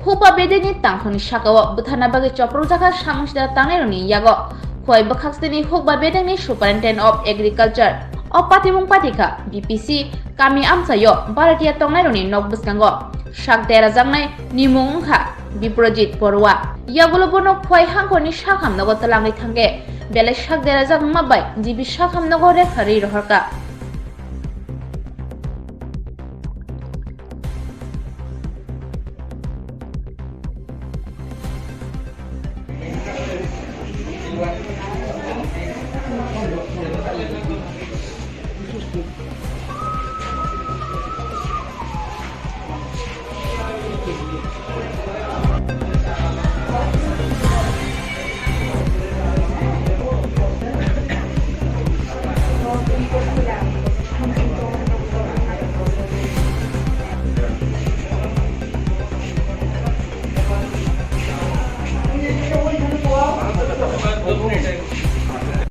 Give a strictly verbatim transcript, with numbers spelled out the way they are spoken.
Hukba bedekni tangkhungni sakao bwtharna bagwi chopropjakha samung sida tangnairokni yago Khwai bwkhaksini Hukba bedekni Superintendent of Agriculture o patimung patikha B P C kami amchaio baratia tongnairokni nok bwskango sak derajaknai ni mung wngkha Biprojit Borua. Yagulo bono Khwai hangkhorni sakham nogo twlangwi thangkhe belai sak derajak wngma bai G B sakham nogo rekha rwi rohorkha.